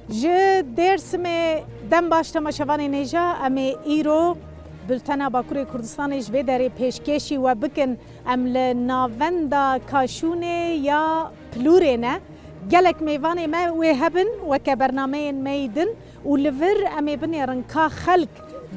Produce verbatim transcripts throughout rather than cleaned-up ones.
Ji Dêrsimê dem baş temaşevanên hêja, em ê îro bultena Bakurê Kurdistanê ji vê derê pêşkêşî we bikin. Em li navenda Kaşûnê ya Plûrê ne. Gelek mêvanê me wê hebin weke bernameyên me yî din û li vir em ê binêrin ka xelk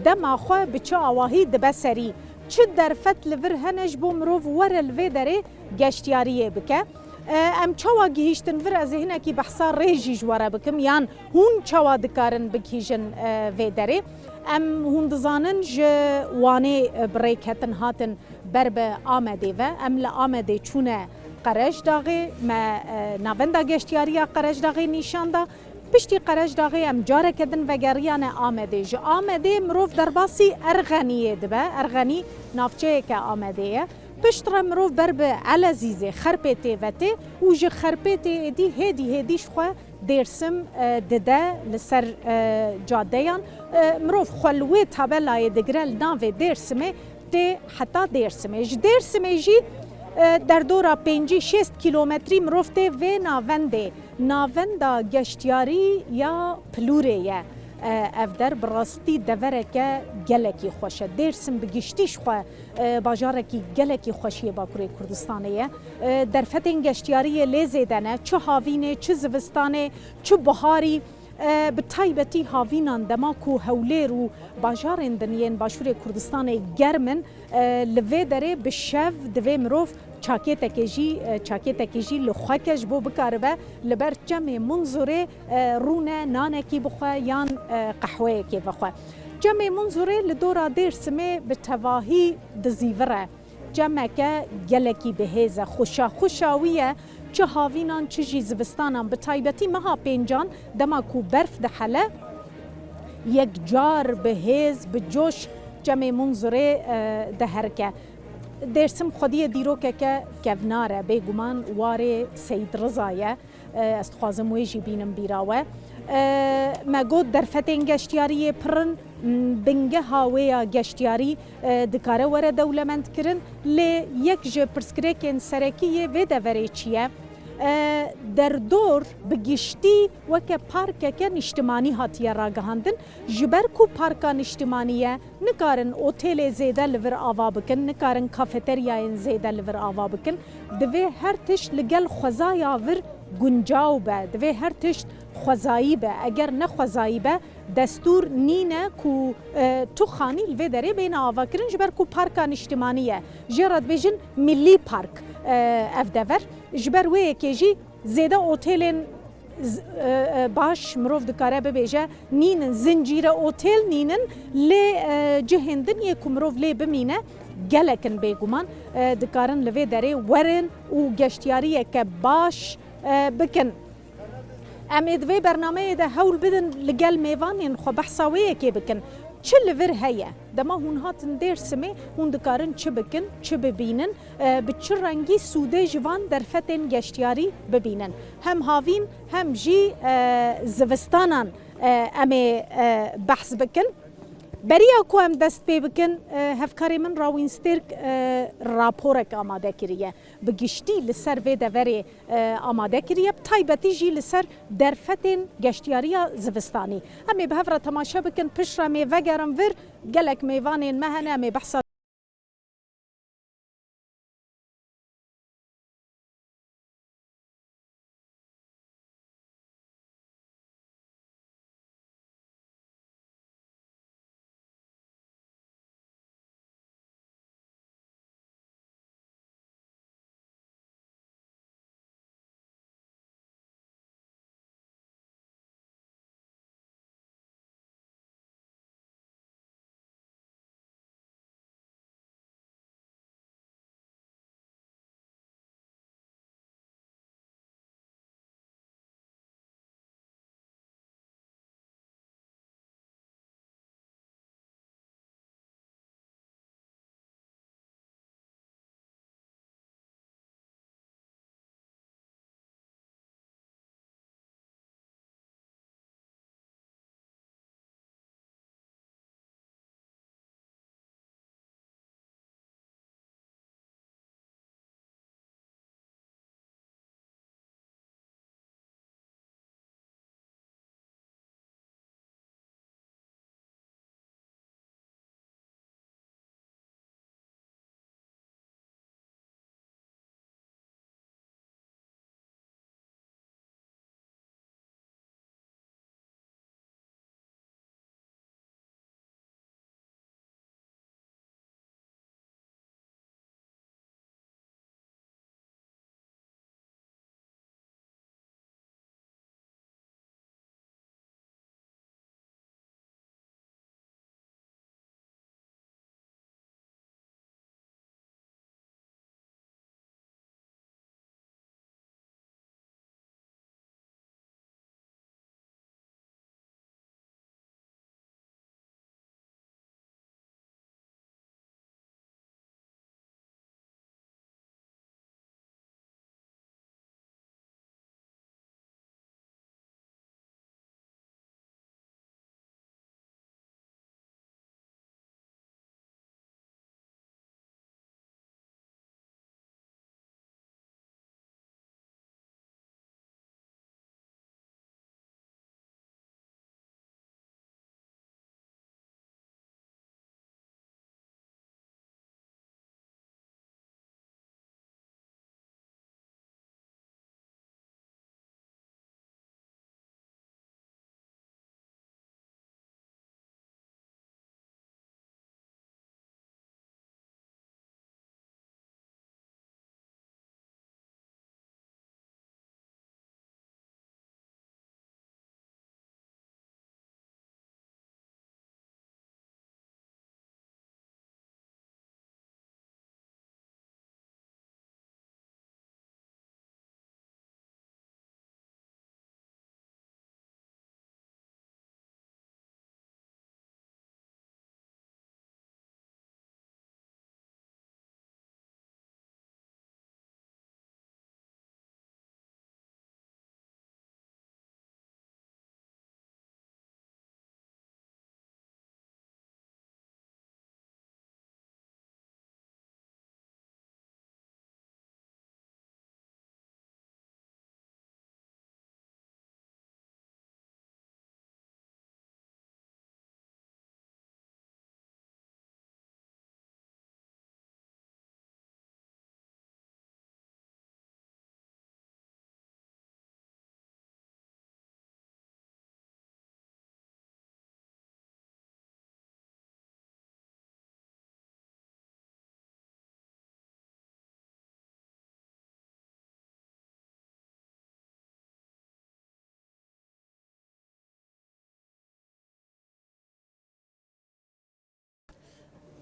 dema xwe bi çi awahî dibe serî. Çi derfet li vir hene ji bo mirov were li vê derê geştiyariyê bike. E, em çawa gihîştin vir, ez ê hinekî behsa rê jî ji we re bikim, yan hûn çawa dikarin bigihîjin, e, vê derê. Em, hûn dizanin, ji Wanê, e, bi rê ketin hatin ber bi Amedê ve. Em li Amedê çûne Qerejdaxê, me, e, navenda geştiyariya Qerejdaxê nîşan da. Piştî Qerejdaxê em careke din vegeriyane Amedê. Ji Amedê mirov derbasî Erxeniyê dibe. Erxenî navçeyeke Amedê ye. Piştre mirov ber bi Elezîzê, Xerpêtê ve tê û ji Xerpêtê êdî hêdî hêdî ji xwe Dêrsim, e, dide li ser, e, cadeyan. E, mirov xwe li wê tabelayê digire, li navê Dêrsimê tê heta Dêrsimê. Ji Dêrsimê jî, e, derdora pêncî şêst kîlometrî mirov tê vê navendê. Navenda geştiyarî ya Plûrê ye. E, ev der bi rastî devereke gelekî xweş e. Dêrsim bi giştî ji xwe, e, bajarekî gelekî xweş yê Bakurê Kurdistanê ye. E, derfetên geştiyariyê lê zêde ne. Çi havînê, çi zivistanê, çi biharî. E, bi taybetî havînan dema ku Hewlêr û bajarên din yên Başûrê Kurdistanê germ in, e, li vê derê bi şev divê mirov çakêtekê jî, e, çakêtekê jî li xwe ke ji bo bikaribe li ber çemê Munzurê, e, rûne nanekî bixwe yan, e, qehweyekê vexwe. Çemê Munzurê li dora Dêrsimê bi tevahî dizîvire. Çemeke gelekî bihêz e. Xweşa, xweşa wî ye, çi havînan, çi jî zivistanan. Bi taybetî meha pêncan, dema ku berf dihele, yekcar bi hêz, bi coş çemê Munzurê, e, diherike. Dêrsim xwediyê dîrokeke kevnar e, bêguman warê Seyîd Riza ye. E, ez dixwazim wê jî bînim bîra we. E, me got derfetên geştiyariyê pir in, m, bingeha wê ya geştiyarî, e, dikare were dewlemendkirin, lê yek ji pirsgirêkên serekî yê vê deverê çi ye? E, derdor bi giştî weke parkeke niştimanî hatiye ragihandin. Ji ber ku parka niştimanî ye, nikarin otêlê zêde li vir ava bikin, nikarin kafeteryayên zêde li vir ava bikin. Divê her tişt li gel xwezaya vir guncaw be, divê her tişt xwezayî be. Eger ne xwezayî be, destûr nîne ku, e, tu xanî li vê derê bêne avakirin, ji ber ku parka niştimanî ye. Jê re dibêjin Millî Park, e, ev dever. Ji ber wê yekê jî zêde otêlên z-, e, e, baş, mirov dikare bibêje, nînin, zincîre otêl nînin, lê, e, cihên din yê ku mirov lê bimîne gelek in bêguman, e, dikarin li vê derê werin û geştiyariyeke baş, e, bikin. Em ê di vê bernameyê de hewl bidin li gel mêvanên xwe behsa wê yekê bikin. Çi li vir heye? Dema hûn hatin Dêrsimê, hûn dikarin çi bikin, çi bibînin, e, bi çi rengî sûdê ji van derfetên geştiyarî bibînin? Hem havîn, hem jî, e, zivistanan, e, em ê, e, behs bikin. Beriya ku em dest pê bikin, e, hevkarê min Rawîn Stêrk, e, raporek amade kiriye. Bi giştî li ser vê deverê, e, amade kiriye, bi taybetî jî li ser derfetên geştiyariya zivistanî. Em ê bi hev re temaşe bikin, piştre em ê vegerin vir, gelek mêvanên me hene, em ê behsa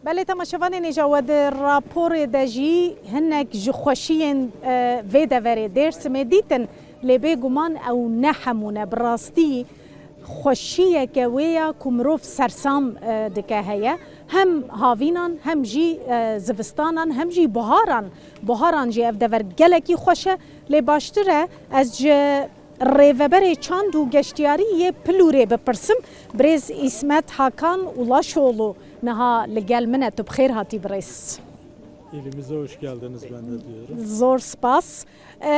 Belê, temaşevanên hêja, we di raporê de jî hinek ji xweşiyên, e, vê deverê Dêrsimê dîtin, lê bêguman ew ne hemû ne. Bi rastî xweşiyeke wê ya ku mirov sersam, e, dike heye. Hem havînan, hem jî, e, zivistanan, hem jî buharan. Buharan jî ev dever gelekî xweş e, lê baştir e ez ji rêveberê çand û geştiyarî yê Pilûrê bipirsim. Birêz Îsmet Hakan Ulaşoğlu niha li gel min e. Tu bi xêr hatî birêz. Elimize hoş geldiniz, ben de diyorum. Zor spas. E,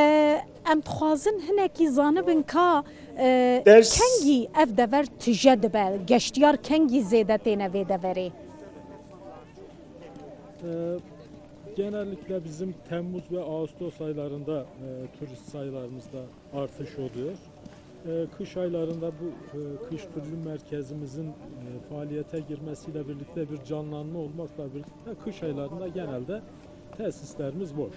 em dixwazin hinekî zanibin ka, e, Ders- kengî ev dever tije dibe, geştiyar kengî zêde têne vê deverê? Ee, genellikle bizim Temmuz ve Ağustos aylarında, e, turist sayılarımızda artış oluyor. E, kış aylarında bu, e, kış turizm merkezimizin, e, faaliyete girmesiyle birlikte bir canlanma olmakla birlikte kış aylarında genelde tesislerimiz boş.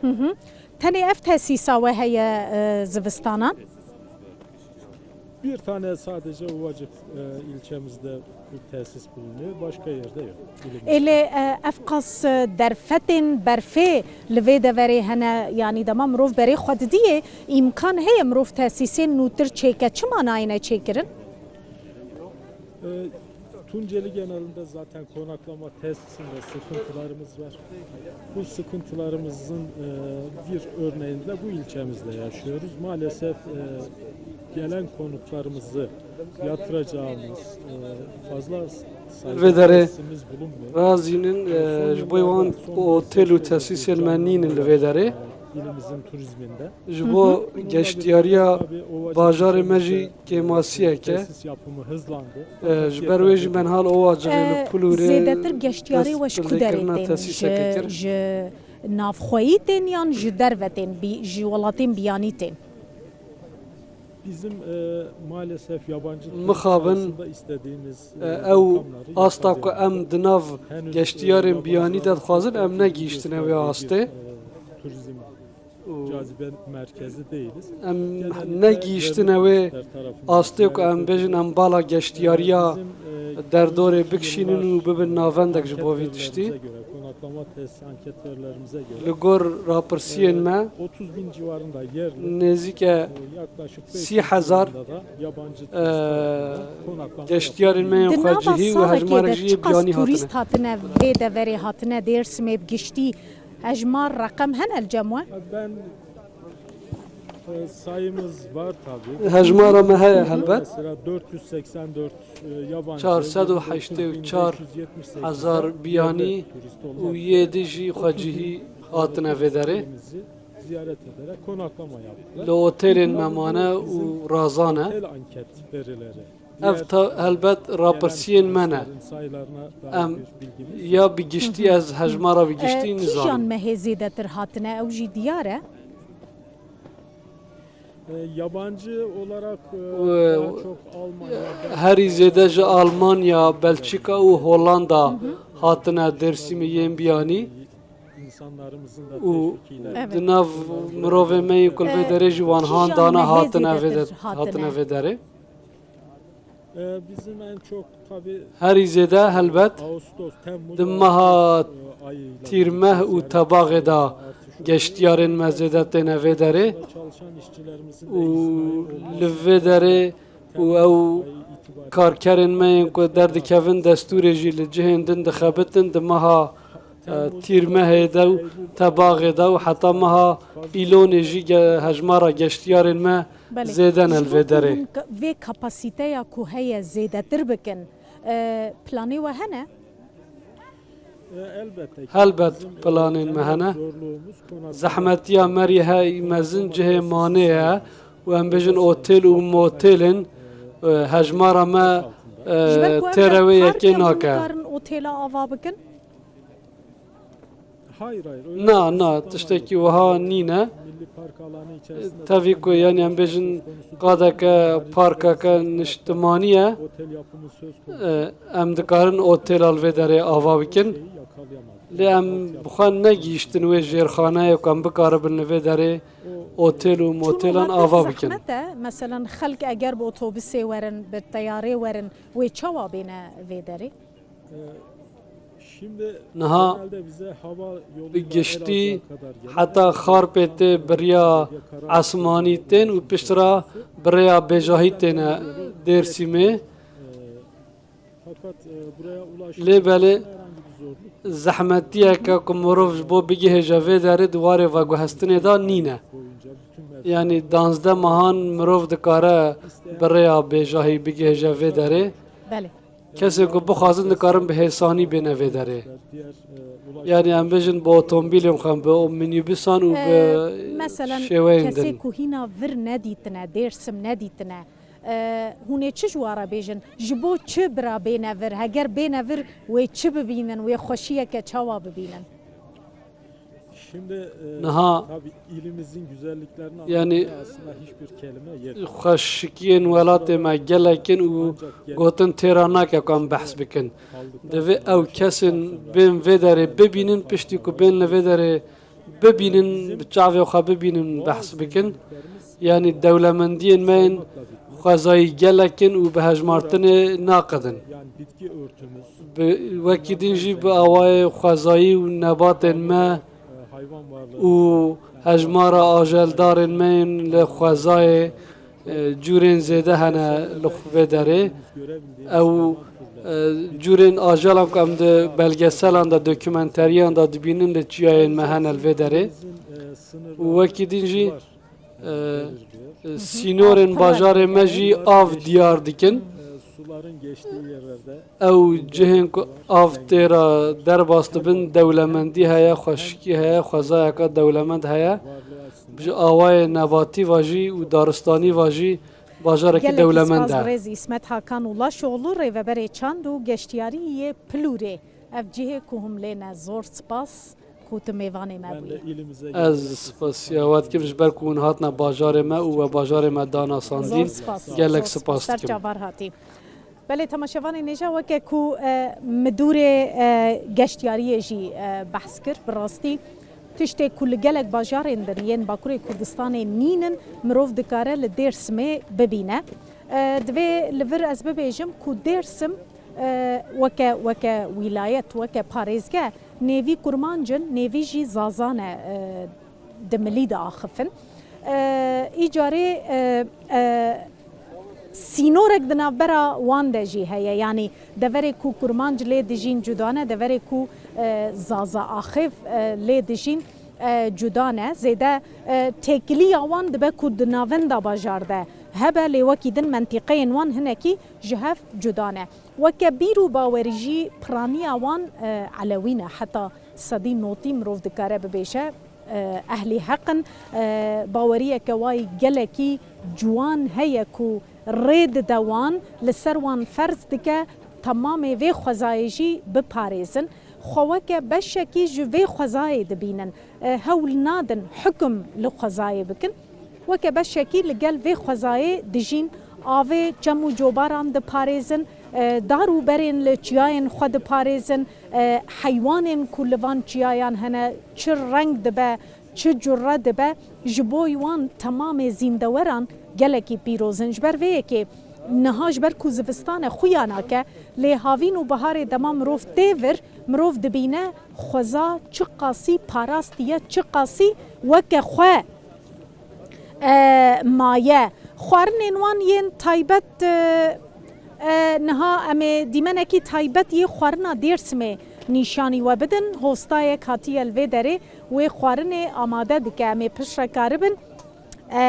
Hı hı. Tenê ev tesîsa we heye, e, zivistanan? Bir tane sadece Ovacık, e, ilçemizde bir tesis bulunuyor. Başka yerde yok. Ê lê, e, ev qas, e, derfetên berfê li vê deverê hene, yanî dema mirov berê xwe didiyê, îmkan heye mirov tesîsên nûtir çêke. Çima nayêne çêkirin? E, Tunceli genelinde zaten konaklama tesisinde sıkıntılarımız var. Bu sıkıntılarımızın, e, bir örneğini de bu ilçemizde yaşıyoruz. Maalesef, e, gelen konuklarımızı yatıracağımız, e, fazla sayıda Vê derê tesisimiz bulunmuyor. Razînin, e, ji bo wan otel û tesîsên me nînin li vê derê. Ji bo geştiyariya bajarê me jî kêmasiyek e. E, ji ber wê jî me niha li Ovacixê, li Pulûrê, zêdetir geştiyarê we ji ku derê tên? Ji navxweyî tên yan ji derve tên, bî-, ji welatên biyanî tên? Bizim, e, maalesef yabancı turist sayısında istediğimiz, e, rakamları yakalayamadık. Ew asta ku em di nav geştiyarên biyanî de dixwazin, em negihîştine wê astê. Henüz, e, yabancı turist sayısında bir, e, turizm Û cazibe merkezi değiliz. Em negihîştine wê astê ku em bêjin em bala geştiyariya derdorê bikişînin û bibin navendek ji bo vî tiştî. Li gor rapirsiyên me, nêzîke sî hezar, e, geştiyarên me yên xwecihî û hejmarek jî yê biyanî hatine. Di nava salekê de çiqas turîst hatine vê deverê, hatine Dêrsimê bi giştî? Hejmar, reqem hene li cem we? Ben, e, sayımız var tabii. Hejmara me heye helbet. Mesela dört yüz seksen dört, e, yabancı, çar sed û heştê û çar hezar biyanî û yê din jî xwecihî hatine vê derê. Ziyaret ederek konaklama yaptılar. Li otelên me mane û razan e. Otel anket verileri. Ev ta-, helbet rapirsiyên me ne. Em ya bi giştî, ez hejmara bi giştî nizanim. E, kîjan mehê zêdetir hatine, ew jî diyar e? E, yabancı olarak, e, daha çok Almanya, Belçika, herî zêde ji Almanya, Belçika û Hollanda hatine Dêrsimê yên biyanî. Û di nav mirovê me yên ku li vê derê jî wan han dane, hatine vê de-, hatine vê derê. Herî zêde helbet di meha Tîrmeh û Tebaxê de geştiyarên me zêde têne vê derê û li vê derê û ew karkerên me yên ku derdikevin destûrê jî li cihên din dixebitin, di meha, e, Tîrmehê de û Tebaxê de û heta meha Îlonê jî ge-, hejmara geştiyarên me zêde ne li vê derê. Belê. Ji bo ku hûn ka-, vê kapasîteya ku heye zêdetir bikin, e, planê we hene? Helbet planên me hene. Zehmetiya me rê hey mezin cihê manê ye û em bêjin otel û motelên, e, hejmara me, e, têrewê yekê nake. Ji ber ku ev park e, hûn karin otela ava bikin? Na, na, tiştekî wiha nîne. Tevî ku, yanî, em bêjin qadeke parkeke niştimanî ye, e, em dikarin otela li vê derê ava bikin. Lê em bi xwe negihîştin wê jêrxaneyê ku em bikaribin li vê derê otel û motelan ava bikin. Çûn û hatin zehmet e. Meselen, xelk eger bi otobusê werin, bi teyarê werin, wê çawa bêne vê derê? Niha bi giştî heta Xarpêtê bi rêya esmanî tên û piştre bi rêya bêjahî têne Dêrsimê. Lê belê zehmetiyeke ku mirov ji bo bigihêje vê derê di warê veguhestinê de nîne. Yanî danzdeh mehan mirov dikare bi rêya bêjahî bigihêje vê derê. Belê. Kesên ku bixwazin dikarin bi hêsanî bêne vê derê. Yanî em bêjin bi otomobîlên xwe, bi minîbusan û bi Ee, meselen, şêweyên kesê din. Ku hîna vir nedîtine, Dêrsim nedîtine, ee, hûn ê çi ji wan re bêjin? Ji bo çi bira bêne vir? Heger bêne vir, wê çi bibînin? Wê xweşiyeke çawa bibînin? Niha, yanî, xweşikiyên welatê me gelek in û gotin têra nake ku em behs bikin. Divê ew kesên bên vê derê bibînin, piştî ku bên li vê derê bibînin, bi çavê xwe bibînin, behs bikin. Yanî dewlemendiyên me yên xwezayî gelek in û bi hejmartinê naqedin. Bi, wekî din jî bi awayê xwezayî û nebatên me û hejmara ajeldarên me yên li xwezayê, e, cûrên zêde hene li vê derê. Ew, e, cûrên ajelan ku em di belgeselan de, dokumenteriyan de dibînin li çiyayên me hene li vê derê. Û wekî din jî, e, sînorên bajarê me jî av diyar dikin. Ew cihên ku av tê re derbas dibin, dewlemendî heye, xweşikî heye, xwezayeke dewlemend heye. Ji awayê nebatî ve jî û daristanî ve jî bajarekî dewlemend e. Gelekî spas birêz Îsmet Hakan Ulaşoğlu, rêveberê çand û geştiyarî yê Plûrê. Ev cihê ku hûn lê ne, zor spas ku tu mêvanê me bûyî. Ez spasiya we dikim ji ber ku hûn hatine bajarê me û we bajarê me danasandîn. Zor spas. Gelek spas dikim. Ser çavar hatî. Belê temaşevanên hêja, weke ku, e, midûrê, e, geştiyariyê jî, e, behs kir, bi rastî tiştê ku li gelek bajarên din yên Bakurê Kurdistanê nînin, mirov dikare li Dêrsimê bibîne. E, divê li vir ez bibêjim ku Dêrsim, e, weke, weke wîlayet, weke parêzgeh nêvî kurmanc in, nêvî jî zaza ne, e, di milî diaxifin. E, îcarê, e, e, sînorek di navbera wan de jî heye. Yanî deverê ku kurmanc lê dijîn cuda ne, deverê ku, e, zaza axêv, e, lê dijîn, e, cuda ne. Zêde, e, têkiliya wan dibe ku di navenda bajar de hebe, lê wekî din mentîqeyên wan hinekî ji hev cuda ne. Weke bîr û bawerî jî piraniya wan, e, elewî ne. Heta sedî notî mirov dikare bibêje, e, ehlî heq in. E, baweriyeke wayî gelekî ciwan heye ku rê dide wan, li ser wan ferz dike temamê vê xwezayê jî biparêzin. Xwe weke beşekî ji vê xwezayê dibînin. E, hewl nadin hukum li xwezayê bikin. Weke beşekî li gel vê xwezayê dijîn, avê çem û cobaran diparêzin, e, dar û berên li çiyayên xwe diparêzin, e, heywanên ku li van çiyayan hene, çi reng dibe, çi cure dibe, ji bo wan temamê zîndeweran gelekî pîroz in. Ji ber vê yekê niha ji ber ku zivistan e xuya nake, lê havîn û biharê dema mirov tê vir, mirov dibîne xweza çiqasî parastiye, çiqasî weke xwe, e, maye. Xwarinên wan yên taybet, e, e, niha em ê dîmenekî taybet yê xwarina Dêrsimê nîşanî we bidin. Hostayek hatiye li vê derê wê xwarinê amade dike. Em ê piştre karibin, e,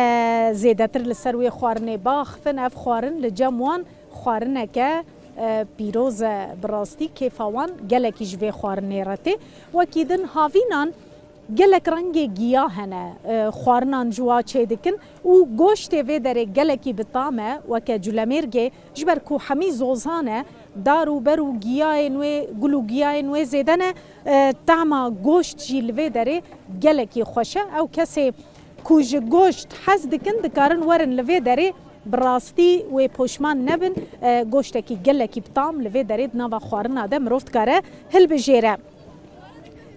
zêdetir li ser wê xwarinê biaxifin. Ev xwarin li cem wan xwarineke, e, pîroz e, bi rastî kêfa wan gelekî ji vê xwarinê re tê. Wekî din havînan gelek rengê giya hene, e, xwarinan ji wa çêdikin û goştê vê derê gelekî bi tam e, weke culemêrgê, ji ber ku hemî zozan e, dar û ber û giyayên wê, gul û giyayên wê zêde ne, e, tahma goşt jî li vê derê gelekî xweş e. Ew kesê ku ji goşt hez dikin, dikarin werin li vê derê, bi rastî wê poşman nebin, e, goştekî gelekî bi tam li vê derê di nava xwarina de mirov dikare hilbijêre.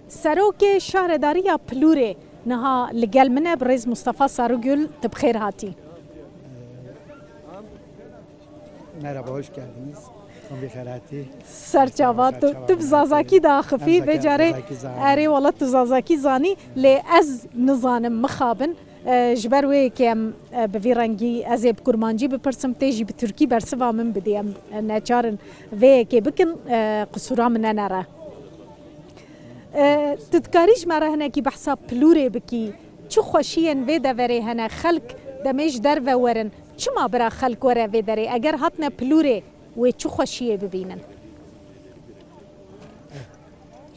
Serokê Şaredariya Plûrê niha li gel min e, birêz Mustafa Sarıgül, tu bi xêr hatî. Merhaba, hoş geldiniz. Serçava, tu, tu bi zazakî diaxifî, vê carê erê wala tu zazakî zanî, lê ez nizanim mixabin. E, ji ber wê yekê em, e, bi vî rengî ez ê bi kurmancî bipirsim, tê jî bi tirkî bersiva min bidî. Em, e, neçar in vê yekê bikin, e, qisûra min nenere. E, tu dikarî ji me re hinekî behsa Pilûrê bikî? Çi xweşiyên vê deverê hene? Xelk demê ji derve werin. Çima bira xelk were vê derê? Eger hatine Pilûrê, wê çi xweşiyê bibînin?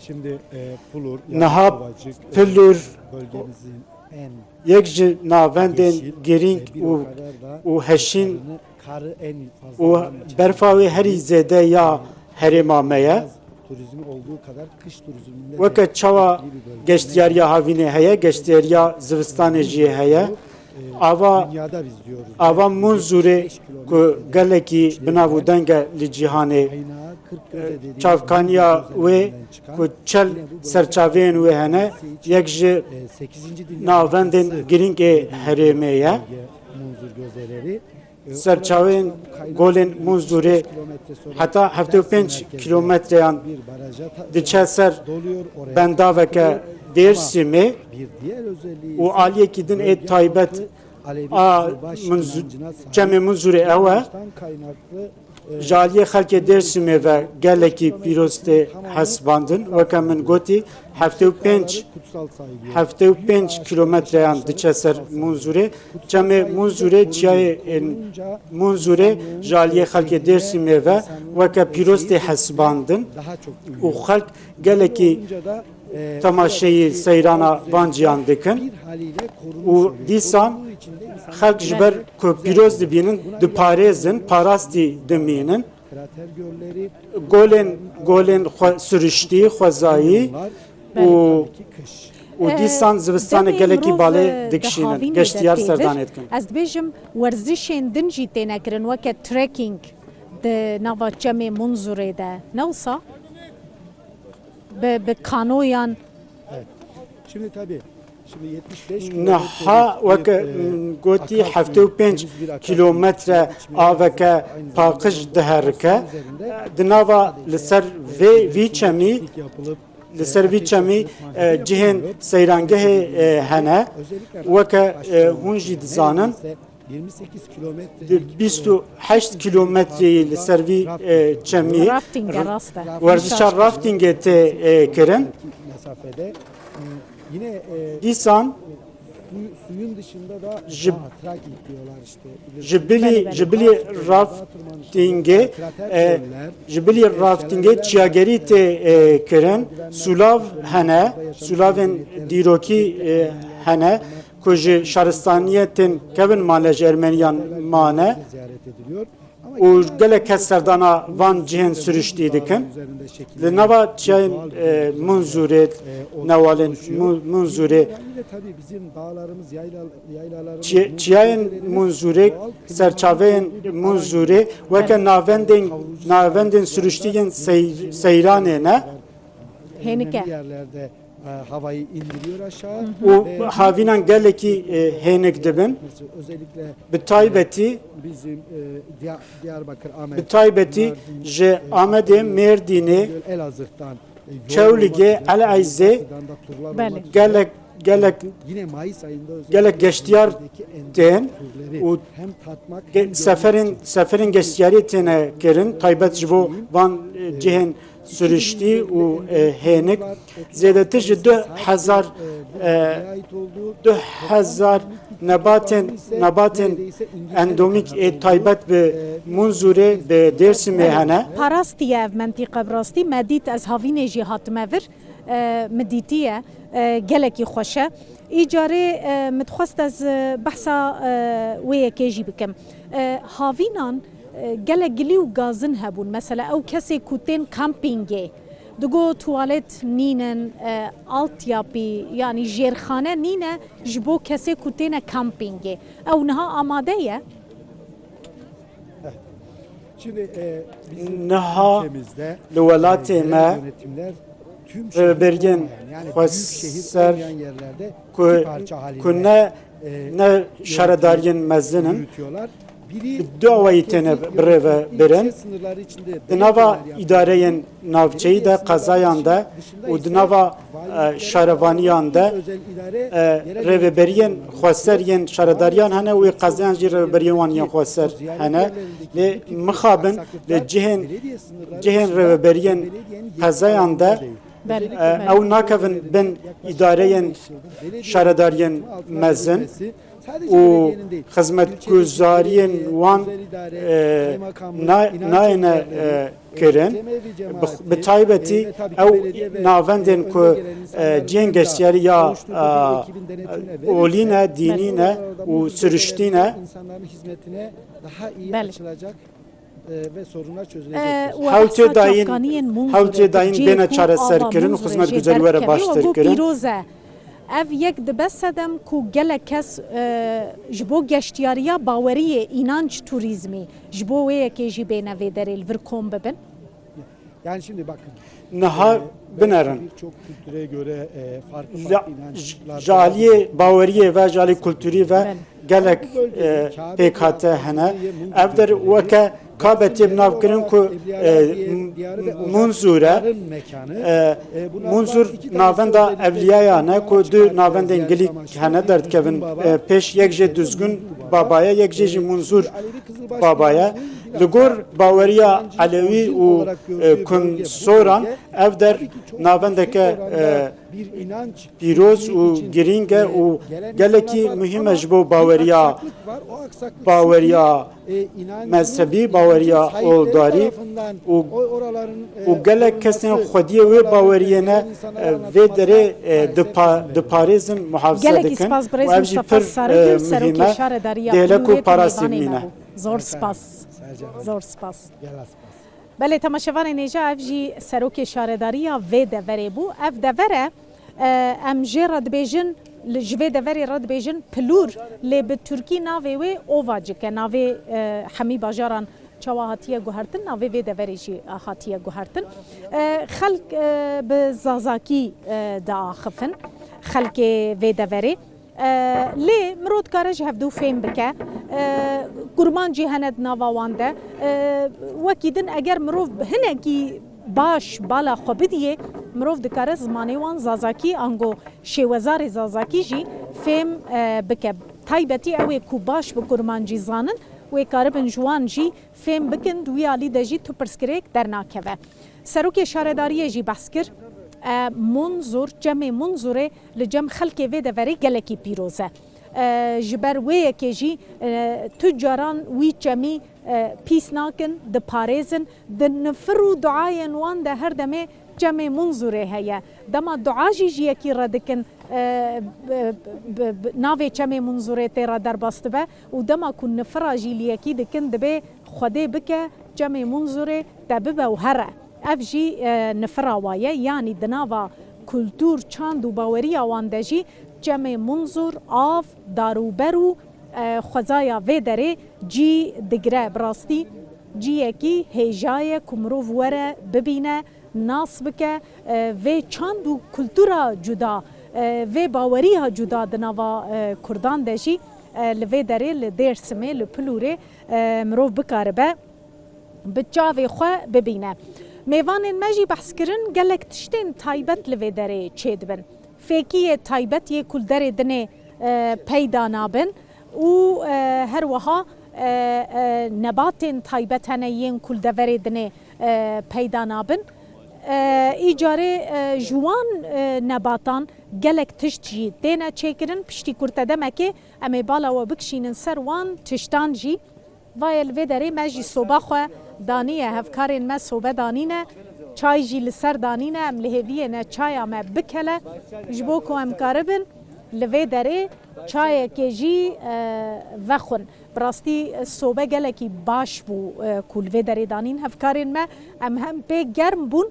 Şimdi e, Pulur, yani Niha Ovacık, e, Pilûr bölgemizin en yek ji navendên yeşil girîng ve bir û o kadar da û heşîn karı, karı en fazla û olan ilçe. Berfa wê herî zêde ya herêma me ye. Yaz turizmi olduğu kadar kış turizminde de Weke çawa etkili bir bölge. Geştiyariya havînê heye, geştiyariya zivistanê jî heye. Ava, ava Munzûrê ku gelekî bi nav û deng e li cîhanê, çavkaniya wê ku çel serçaveyên wê hene, yek ji navendên girîng ê herêmê ye. Serçaveyên golên Munzûrê heta heftê û pênc kîlometreyan diçe ser bendaveke Dêrsimê û aliyekî din ê taybet a Munzu-, Çemê Munzûrê ew e. Ji aliyê xelkê Dêrsimê ve gelekî pîroz tê hesibandin. Weke min gotî, heftê û pênc, heftê û pênc kîlometreyan diçe ser Munzûrê. Çemê Munzûrê, çiyayê, e, Munzûrê ji aliyê xelkê Dêrsimê ve weke pîroz tê hesibandin û xelk gelekî temaşeyî seyrana van ciyan dikin û dîsan xelk ji ber ku pîroz dibînin, diparêzin, parastî dimînin. Golên, golên xwe siriştî, xwezayî û, û dîsan zivistanê gelekî balê dikişînin, geştiyar serdanê dikin. Ez dibêjim werzişên din jî têne kirin, weke trekking di nava çemê Munzurê de. Ne wisa? Bi, bi kanoyan. Niha weke gotî heftê û pênc kîlometre aveke paqij diherike. Di nava li ser vê, vî çemî, li ser vî çemî, e, cihên seyrangehê, e, hene. Weke, e, hûn jî dizanin, di bîst û heşt kîlometreyî li ser vî, e, çemî werzişa raftingê tê, e, kirin. Dîsan ji, ji bilî, ji bilî raftingê, e, ji bilî raftingê çiyagerî tê, e, kirin. Sûlav hene, sûlavên dîrokî, e, hene. Ku ji şaristaniyê tên kevin mane, ji Ermeniyan mane û gelek kes serdana van cihên siriştî dikin. Li nava çiyayên, e, Munzûrê, newalên Mu-, Munzûrê, çi-, çiyayên Munzûrê, serçaveyên Munzûrê weke navendên, navendên siriştî yên sey-, seyranê ne. Hênike. Û havînan gelekî, e, hênik dibin. Bi taybetî, bi taybetî ji Amedê, Mêrdînê, Çewlîgê, Eleyzê gelek, gelek, gelek geştiyar tên û ge-, seferên, seferên geştiyarî têne kirin. Taybet ji bo van, e, cihên siriştî û, e, hênik. Zêdetir ji du hezar, e, du hezar nebatên, nebatên endemîk ê taybet bi Munzûrê, bi Dêrsimê hene. Parastî ye ev mentîqe bi rastî. Me dît, ez havînê jî hatime vir. E, min dîtiye. E, gelekî xweş e. Îcarê, e, min dixwest ez, e, behsa, e, wê yekê jî bikim. E, havînan, e, gelek gilî û gazin hebûn. Mesela ew kesê ku tên kampîngê, digo tuwalet nînin, e, altyapî, yanî jêrxane nîne ji bo kesê ku têne kampîngê. Ew niha amade ye? Niha li welatê me rêvebiriyên xweser ku, ku ne, ne şaredariyên mezin in, Bi du awayî têne birêvebirin. Di nava îdareyên navçeyî de, qezayan de û di nava, e, şarevaniyan de, e, rêveberiyên xweser yên şaredariyan hene û yê qezayan jî rêveberiyên wan yên xweser hene. Lê mixabin li cihên, cihên rêveberiyên qezayan de, Belê. e, ew nakevin bin îdareyên şaredariyên mezin û xizmetguzariyên wan, e, na-, nayêne, e, kirin. Bi, bi taybetî ew navendên ku, e, cihên geştiyarî ya, e, olî ne, dînî ne û siruştî ne. Belê. E, û Hewtê dayîn, çavkaniyên Munzurê hewtê dayîn bêne çareserkirin û xizmetguzarî were baştir kirin. Pîroz e. Ev yek dibe sedem ku gelek kes, e, ji bo geştiyariya baweriyê, înanc turîzmî, ji bo wê yekê jî bêne vê derê li vir kom bibin. Yani şimdi bakın. Niha, e, binerin. Birçok kültüre göre, e, farklı farklı inançlar, ji aliyê baweriyê ve ji alî kulturî ve gelek, e, pêkhate hene. Ev der weke Kabe tê bi nav kirin ku, e, M-, M-, Munzur e. E, Munzur navenda evliyayan e ku du navendên gilîk hene derdikevin. E, pêş yek jê Duzgun Baba ye, yek jê jî Munzur Baba ye. Li gor baweriya Elewî û, e, Kunsoran ev der navendeke, e, pîroz û girîng e û gelekî muhîm e ji bo baweriya, baweriya mezhebî, baweriya oldarî û, û gelek kesên xwediyê wê baweriyê ne, e, vê derê, e, dipa-, diparêzin, muhafaza dikin û ev jî pir, e, muhîm e. Dêle ku parastî bimîne. Zor spas. Zor spas. Belê, temaşevanên hêja, ev jî serokê şaredariya vê deverê bû. Ev dever e, e, em jê re dibêjin, li, ji vê deverê re dibêjin Pilûr, lê bi tirkî navê wê Ovacık e. Navê, e, hemî bajaran çawa hatiye guhertin, navê vê deverê jî hatiye guhertin. E, xelk, e, bi zazakî, e, diaxifin, xelkê vê deverê. E, lê mirov dikare ji hevdû fêm bike. E, kurmancî hene di nava wan de. E, wekî din eger mirov hinekî baş bala xwe bidiyê, mirov dikare zimanê wan zazakî, ango şêwezarê zazakî jî fêm, e, bike. Taybetî ew ê ku baş bi kurmancî zanin, wê karibin ji wan jî fêm bikin, di wî alî de jî tu pirsgirêk dernakeve. Serokê şaredariyê jî behs kir, e, Munzur, çemê Munzurê li cem xelkê vê deverê gelekî pîroz e. E, ji ber wê yekê jî, e, tu caran wî çemî, e, pîs nakin, diparêzin, di nifir û duayên wan de her demê çemê Munzurê heye. Dema dua jî ji yekî re dikin, e, bi, bi, bi, navê çemê Munzurê tê re derbas dibe û dema ku nifira jî li yekî dikin, dibê Xwedê bike çemê Munzurê te bibe û here. Ev jî, e, nifira wa ye, yanî di nava kultûr, çand û baweriya wan de jî çemê Munzur, av, darûber û, e, xwezaya vê derê cî digire. Bi rastî ciyekî hêja ye ku mirov were, bibîne, nas bike, e, vê çand û kultura cuda, e, vê baweriya cuda di nava, e, Kurdan de jî, e, li vê derê, li Dêrsimê, li Pilûrê, e, mirov bikaribe bi çavê xwe bibîne. Mêvanên me jî behs kirin, gelek tiştên taybet li vê derê çêdibin. Fêkiyê taybet yê ku li derê dinê, e, peyda nabin û, e, her wiha, e, e, nebatên taybet hene yên ku li deverê dinê, e, peyda nabin. E, îcarê, e, ji wan, e, nebatan gelek tişt jî têne çêkirin. Piştî kurte demekê em ê bala we bikişînin ser wan tiştan jî. Vaye li vê derê me jî soba xwe daniye, hevkarên me sobe danîne, çay jî li ser danîne, em li hêviyê ne çaya me bikele, ji bo ku em karibin li vê derê çayekê jî, e, vexwin. Bi rastî sobe gelekî baş bû, e, ku li vê derê danîn hevkarên me, em hem pê germ bûn,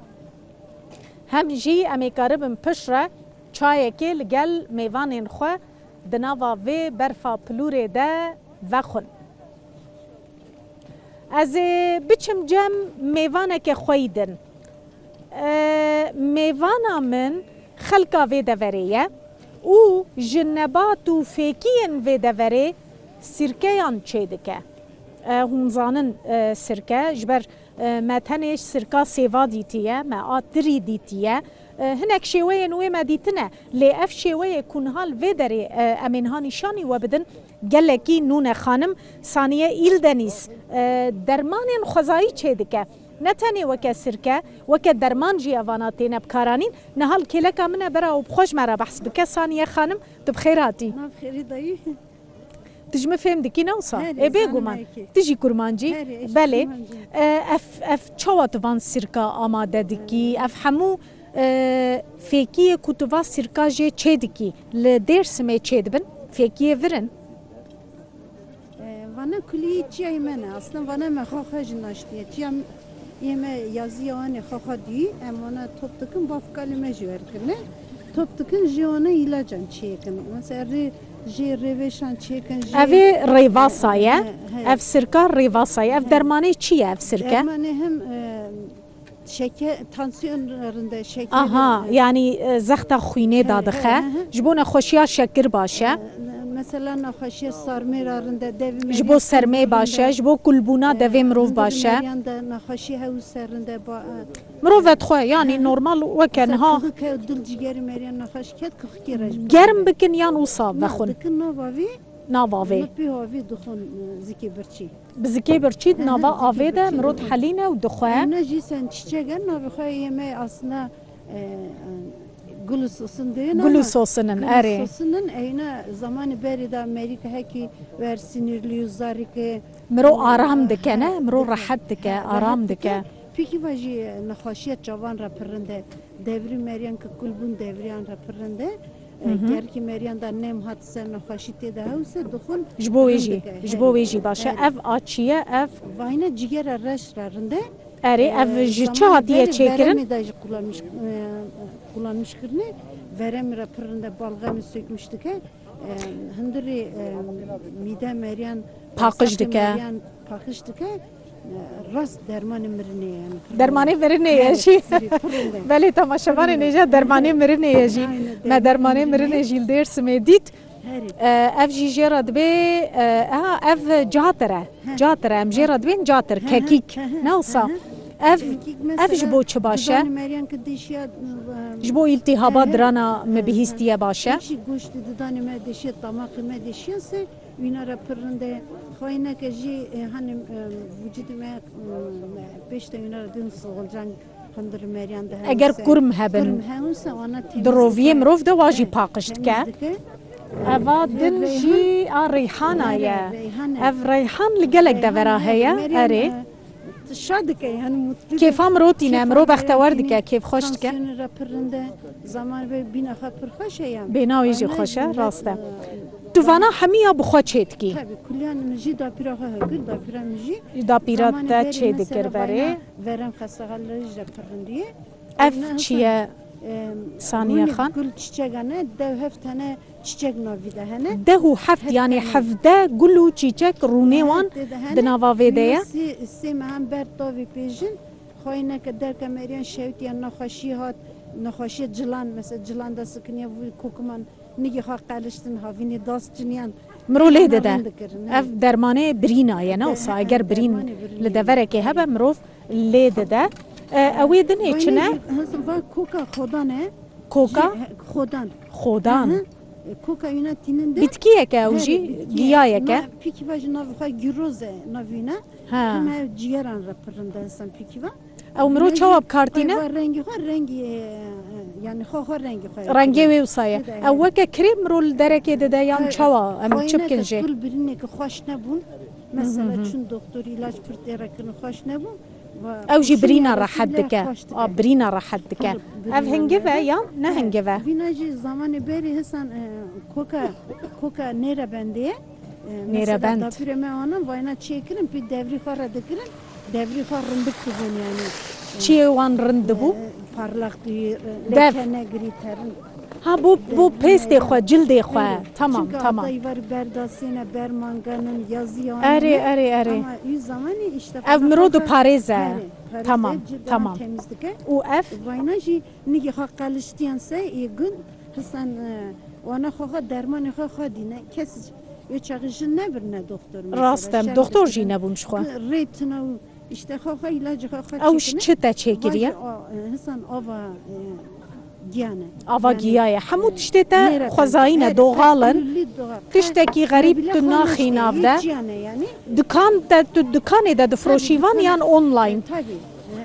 hem jî em ê karibin piştre çayekê li gel mêvanên xwe di nava vê berfa pilûrê de vexwin. Ez ê biçim cem mêvaneke xweyî din. E, mêvana min xelka vê deverê ye û ji nebat û fêkiyên vê deverê sirkeyan çêdike. E, hûn zanin, e, sirke, ji ber, e, me tenê sirka sêva dîtiye, me a tirî dîtiye. E, hinek şêweyên wê me dîtine, lê ev şêweyê ku niha li vê derê, e, em ên ha nîşanî we bidin, gelekî nû ne. Xanim Saniye Îldenîz, e, dermanên xwezayî çêdike. Ne tenê weke sirke, weke derman jî evana têne bikaranîn. Niha li kêleka min e, bera û bi xwe ji me re behs bike. Saniye xanim, tu bi xêr hatî. Nav xêrî dayî. Tu ji min fêm dikî, ne wisa? Herê, Ê, bêguman. Zanayekê. Tu jî kurmancî? Herê, ez jî Belê. kurmancî. E, ev, ev çawa tu van sirka amade dikî? Ev hemû, e, fêkiyê ku tu va sirka jê çê dikî, li Dêrsimê çê dibin? Fêkiyê vir in? E, vana kulî çiyayê me ne. Aslında vana me xwe xwe jî naştiye. Çiya m-, yê me yazî ya anê xwe xwe dî. Em vana top dikin, bavkalê me jî wer kirine. Top dikin, jê wana îlacan çêkin. Mesela rê, jê rêvêşan çêkin, jê Ev ê rêvasa ye. He, he. Ev sirka rêvasa ye. Ev He. dermanê çi ye ev sirke? Dermanê hem, e, şeker, tansiyon rinde, şeker Aha, rinde. yanî, e, zexta xwînê He, dadixe. he, he, he. Ji bo nexweşiya şekir baş e. E, mesela nexweşiya sarmê ra rinde, devê Ji meriyan bo sermê baş e, rinde. ji bo kulbûna E, devê mirov hundirî baş e. meriyan de nexweşiya hewise rinde ba-, e, Mirov vedixwe, yanî He. normal weke Mesela niha kixike dil cigerê meriyan nexweş ket, kixikê re jî germ bikin yan wisa Na, vexwin? dikin nava vî, Nava vê. Li pê havî dixwin, e, zikê birçî. Bi zikê birçî di Hı hı, nava zikê avê de birçî mirov dixwin. dihelîne û dixwe. Ewna jî sen çiçek e, navê xwe yê me aslında, e, e, gul û sosin dê Gul û ama sosin in, gul û erê. sosin in, ewna zamanê berê de Amerîka hekî wer sinirli û zarî ke, Mirov e, aram dike, he, ne? Mirov dike. rehet dike, He, aram rehet dike. dike. Pîkî ve jî nexweşiya çavan re pir rind e. Devrî meriyan ke kul bûn, devriyan re pir rind e. E, Hı hı. Gerkî meriyan de nem hat ser nexweşî tê de hewse dixwin Ji bo wê rind jî, dike, ji herî. bo wê jî baş e. Herî. Ev a çi ye, ev? Vayne cigera reş re rind e. Erê, E, ev ji çi zamanê hatiye berê çêkirin? veremê de jî kullanmiş, e, kullanmiş kirine. Veremê re pir rind e, balxemê sökmüş dike. E, hundirî, e, mîde meriyan, Paqij bağırsakê dike. meriyan paqij dike. E, rast dermanê mirinê ye, yani. Dermanê mirinê ye Herî, jî. herî, pir rind e. Belê, temaşevanên Pir rind e. hêja dermanê mirinê ye jî. Aynen, Me dermanê dermanê mirinê. mirinê jî li Dêrsimê dît. Herî. E, ev jî jê re dibê, e, aha, ev catir e. He. Catir e, em jê re dibên catir, He, he, kekîk. he, he, Ne wisa? he, he. Ev, Kekîk ev ji mesela bo çi baş e? dudani meriyan ki dişiya, e, Ji bo îltîhaba He, he. dirana He, me he. bihîstiye baş e. Kişî goştê dudani me dişiye, tamaqê me dişiye se, wîna re pir rind e. Xwayîneke jî, e, hani, e, vücudê me, e, pêş de wîna re dibên sığılcan hundir meriyan de Eger hewse. kurm hebin, Kurm hewse, wana temiz di roviyê dike. mirov de wa jî He, paqij dike. temiz dike. Eva Ev din reyhan. jî a reyhana Nere ye. reyhan e. Ev reyhan li gelek Reyhan devera e, heye. meriyan, Erê. e, Şa dike, yani mutlu dike. Kêfa mirov tîne, Kêfa mirov mirov bextewar tîne, dike, kêfxweş dike. Tansiyonê re pir rind e, zaman ve bîna xwe pir xweş e yani. Bêna wê jî Vana xweş e, jî rast e. e, Tu vana hemiya bi xwe çê dikî? Tabii, kuliyan min jî dapîra xwe hekir, dapîra min jî. Dapîra Zamanê te berê çê dikir mesela berê? vana verem xestaxalerî jî re pir rindiye. Ev Ewna çi hesa, ye? e, Saniye gul, Xan? gul çiçek hene, dew heft tane çiçek navî de hene. Deh û heft, Heft yanî tane. hevdeh gul û çîçek rûnê He, wan tê de hene. di nava vê de ye. Sê, sê mehan ber tavê pêjin, xwayîneke derke meriyan şewtiye, nexweşî hat, nexweşiye cilan, mesela cilan de sikiniye, vû kokiman nigê xwe qeliştin, havînê das ciniyan. Miro lê Hena dide. rind dikirin, he. Ev dermanê birîna ye, ne He, wisa? he, Eger birîn dermanê birînê li ye. deverekê hebe, mirov lê dide. E, ew ê dinê çi ne? Wayne jî, hesa va koka xodan e. Koka? Jî, he, xodan. Xodan. Hı hı. E, koka yine tînin de. Bitkiyek e ew Herî, jî, bitkiye. giyayek e. Ma pîkî va jî navê xwe gîroz e, navî ne. Ha. Him ev cigeran re pir rind e, hesa pîkî va. Ew miro Yine çawa jî bi kar tîne? Ew va rengî xwe, rengî, e, e, yani xwe xwe rengî xwe Rengê wê wisa ye. Tê de, Ew he. weke kirê miro li derekê dide yan He, çawa? Em xwe çi yine bikin ke jê? kul birînê ke xweş nebûn. Mesela Hı hı hı. çûn doktor, îlaç pir tê re kirin, xweş nebûn. Va Ew jî kuşî birîna yara rehet sîle dike. xweş dike. A, birîna rehet dike. Kul Ev birîna hingiv e rehet. yan ne He. hingiv e? Vîna jî zamanê berê hisan, e, koka, koka nêre bendê ye. E, Nêre mesela bend. dapîrê me anan, vayna çêkirin, pê devrî xwe re dikirin. Devrî xwe rindik dibûn yani. Çiyê wan rind dibû? E, parlaq dibî, e, Dev. leke negirî terin. Ha, bo, bo Dev, pêstê ne, xwe, cildê xwe. Belê. Tamam, Çimkî tamam. heta îvarî berdasîne, bermanganin, yazî yanî Erê, ne. erê, erê. Ama wî zamanî işte Ev miro xwe diparêze. Erê, parêze, Tamam, cildê tamam. temiz dike. Û ev? Vayna jî nigê xwe qeliştiyan se, ê gund, hisan, e, wana xwe xwe dermanê xwe xwe dîne. Kes Ê çaxî jin nebirine doktor mesela. Rast e, şer doktor jî dikirine, nebûn ji xwe. Rê tune û işte xwe xwe îlacê xwe xwe Ew çêkirine. Çi te çêkiriye? Vaj a, e, hisan ava, e, giyane. Ava giya ye. Hemû tiştê te xwezayî ne, doğal in. Tiştekî xerîb tu naxî nav de. Yanî. Dikan te, tu dikanê de difroşî van yan online? Tabii,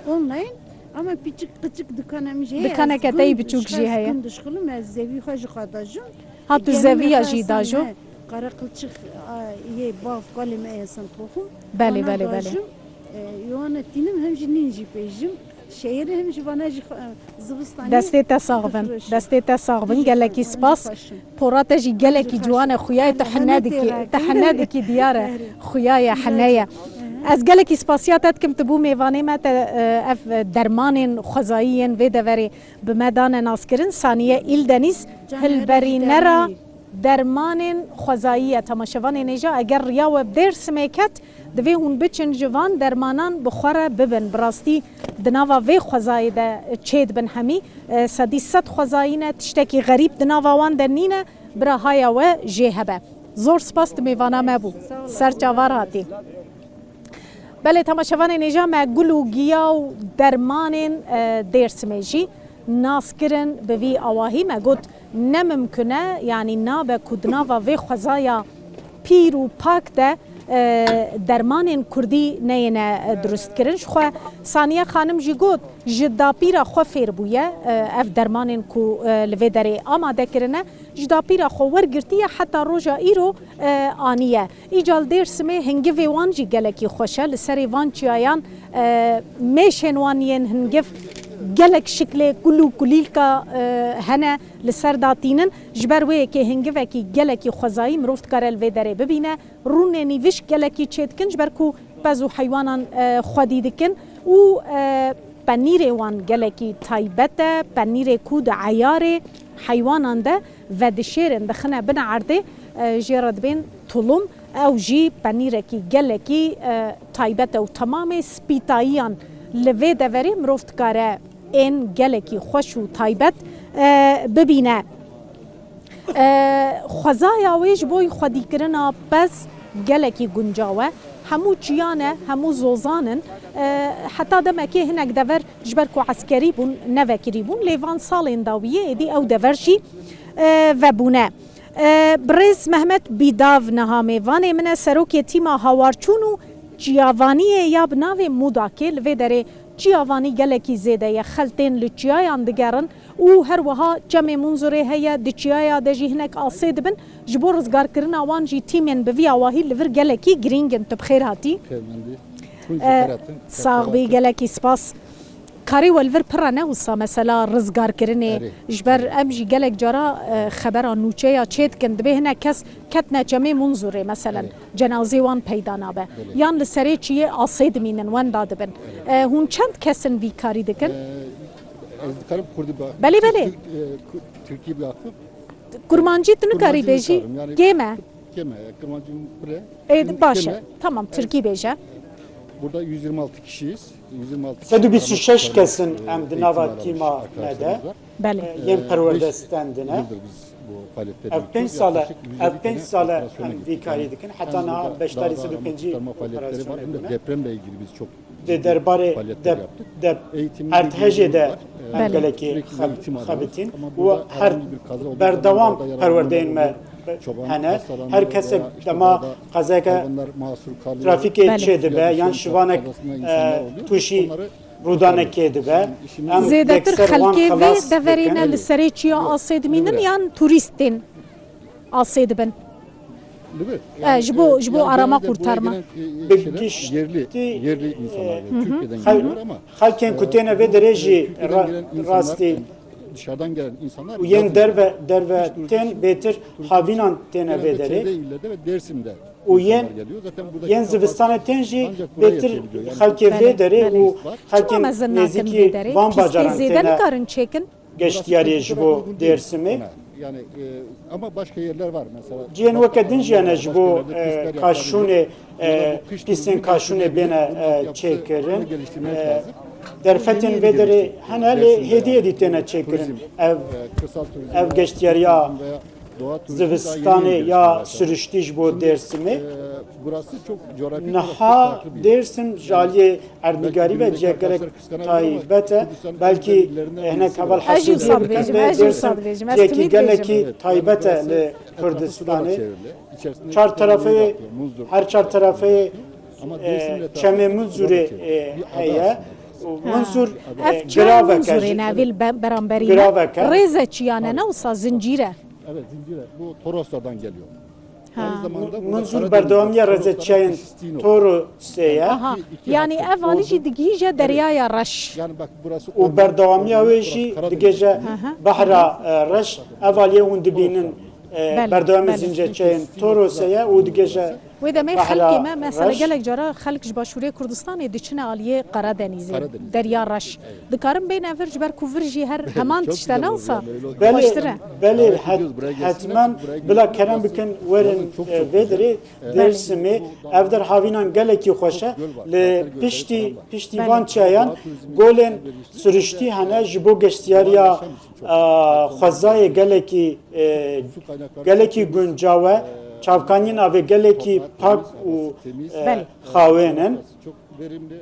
e, online. Ama piçik qiçik dikan em jî heye. Dikaneke te yî biçûk jî heye. Dişxulim ez zevî xwe ji xwe dajim. Ha, tu zeviya jî dajo? Qara qilçik, a, yê bav kalê me esan toxum. Belê, belê, belê. Dajim, e, yoane tînim hem jî nîn jî pêjim. Şehirê hem jî vana jî xwe, e, zivistanê. Destê te sax bin. Destê te sax bin. Gelekî spas. Pora te jî gelekî ciwan e, xuya ye, tu hene dikî, tu hene dikî diyar e. Xuya ye, hene ye. Ez gelekî spasiya te dikim, tu bû mêvanê me, te, e, ev, e, dermanên xwezayî yên vê deverê bi me dane naskirin. Saniye Îldenîz, hilberînera dermanên xwezayî ye. Temaşevanên hêja, eger riya we bi Dêrsimê ket, divê hûn biçin ji van dermanan bi xwe re bibin. Bi rastî di nava vê xwezayê de çê dibin hemî. E, sedî sed xwezayî ne, tiştekî xerîb di nava wan de nîne, bira haya we jê hebe. Zor spas, tu mêvana me bû. Ser çavar hatî. Belê, temaşevanên hêja, me gul û giya û dermanên, e, Dêrsimê jî nas kirin bi vî awahî. Me got, ne mimkun e, yanî nabe ku di nava vê xwezaya pîr û pak de, e, dermanên kurdî neyêne, e, durust kirin. Ji xwe Saniye Xanim jî got, ji dapîra xwe fêr bûye, e, ev dermanên ku, e, li vê derê amade kirine, ji dapîra xwe wergirtiye heta roja îro, e, aniye. Îca li Dêrsimê hingivê wan jî gelekî xweş e. Li serê van çiyayan, e, mêşên wan yên hingiv gelek şiklê kul û kulîlka, e, hene li ser datînin. Ji ber wê yekê hingivekî gelekî xwezayî mirov dikare li vê derê bibîne. Rûnê nîvişk gelekî çêdikin, ji ber ku pez û heywanan, e, xwedî dikin û, e, penîrê wan gelekî taybet e. Penîrê ku di eyarê heywanan de vedişêrin, dixine bin erdê, e, jê re dibên tulum. Ew jî penîrekî gelekî, e, taybet e û temamê spîtayiyan li vê deverê mirov dikare ên gelekî xweş û taybet, e, bibîne. E, xwezaya wê ji bo xwedîkirina pez gelekî guncaw e. Hemû çiyan e, hemû zozan in. E, heta demekê hinek dever ji ber ku eskerî bûn, nevekirî bûn. Lê van salên dawiyê êdî ew dever jî, e, vebûne. E, birêz Mehmet Bîdav niha mêvanê min e, serokê tîma hawarçûn û çiyavaniyê ya bi navê Mudakê. Li vê derê çiyavanî gelekî zêde ye. Xelk tên li çiyayan digerin û her wiha çemê Munzurê heye, di çiyaya de jî hinek asê dibin. Ji bo rizgarkirina wan jî tîmên bi vî awahî li vir gelekî girîng in. Tu bi xêr hatî. Xêr mendî. Hûn jî, e, xêr hatin. Sax bî, gelekî spas. Karê we li vir pir e ne wisa mesela rizgarkirinê. Erê. Ji ber em jî gelek cara, e, xebera nûçeya çê dikin. Dibê hinek kes ketine çemê Munzurê meselen. Erê. Cenazê wan peyda nabe. Belê. Yan li serê çiyê asê dimînin, wenda dibin. Belê. E, hûn çend kes in vî karî dikin? E, ez dikarim kurdî bi-, Belê, belê. Türk-, e, ku-, Tirkî biaxivim. Kurmancî tu nikarî bêjî? Kurmancî nikarim, yani kêm e. Kêm e, kurmancî pir e. E, baş e. Kêm e. Tamam, Tirkî bêje. Burada yüz yirmi altı kişiyiz. Yüz yirmi altı kişi. Sed û bîst û şeş kes in em di nava tîma me de. Belê. E, yên perwerde stendine. Ev pênc sal e, ev pênc sal e em vî karî dikin. Heta niha beşdarî sed û pêncî operasyonê bûne. Di derbarê dep, dep erdhejê de em gelekî xeb-, xebitîn û her berdewam perwerdeyên me hene. Her kesek dema qezayeke trafîkê çêdibe yan şivanek, e, tûşî rûdanekê dibe, em zêdetir yekser wan xelas dikin. Xelkê vê deverê ne li serê çiya asê dimînin yan turîst tên asê dibin? E, ji bo, ji bo arama kurtarma. Bi giştî, yerli, yerli insanlar, e, Türkiye'den geliyor ama, xelkên ku têne vê derê jî ra-, rastî û yên derve, derve tên bêtir havînan têne vê derê. Û yên, yên zivistanê tên jî bêtir xelkê vê derê û xelkên nêzîkî van bajaran têne geştiyariyê ji bo Dêrsimê. Cihên weke din jî hene ji bo, e, kaşûnê, e, pîsên kaşûnê bêne, e, çêkirin. E, derfetên vê derê hene lê hêdî hêdî têne çêkirin. Ev, ev geştiyariya Zivistanê ya siriştî ji bo Dêrsimê. Niha Dêrsim ji aliyê erdnîgarî ve cihek gelek taybet e. Belkî hinek heval hesîbiyê bikin, lê Dêrsim cihekî gelekî taybet e li Kurdistanê. Çar terefeyê, her çar terefeyê, e, çemê Munzurê, e, heye. Û Munzur, e, Ev çem giravek e, Munzurê ji-, ne, vê li be-, beramberî ne. Giravek e. Rêze çiyane ne wisa zincîr e. Evet, zincire. Bu Toroslardan geliyor. Ha. Aynı zamanda burada Munzur Karadeniz berdewamiya rêzeçiyayên Toros'tan Torosê ye. Aha. Yani ev alî jî digihîje Deryaya Reş. Yani bak burası Û berdewamiya wê jî digêje Behra, e, Reş. Ev aliyê hûn dibînin, e, berdewamê zincirçiyayên Torosê ye û digêje Wê demê xelkê me mesela gelek cara xelk ji Başûrê Kurdistanê diçine aliyê Karadenîzê, Derya Reş. Dikarin bêne vir ji ber ku vir jî her heman tişt e, ne wisa? Belê, belê, hetmen bila kerem bikin werin, e, vê derê Dêrsimê. Ev der havînan gelekî xweş e. Li piştî, piştî van çiyayan golên siriştî hene ji bo geştiyariya, e, xwezayê gelekî, e, gelekî guncaw e. Çavkaniyên avê gelekî pak û, e, xawên in.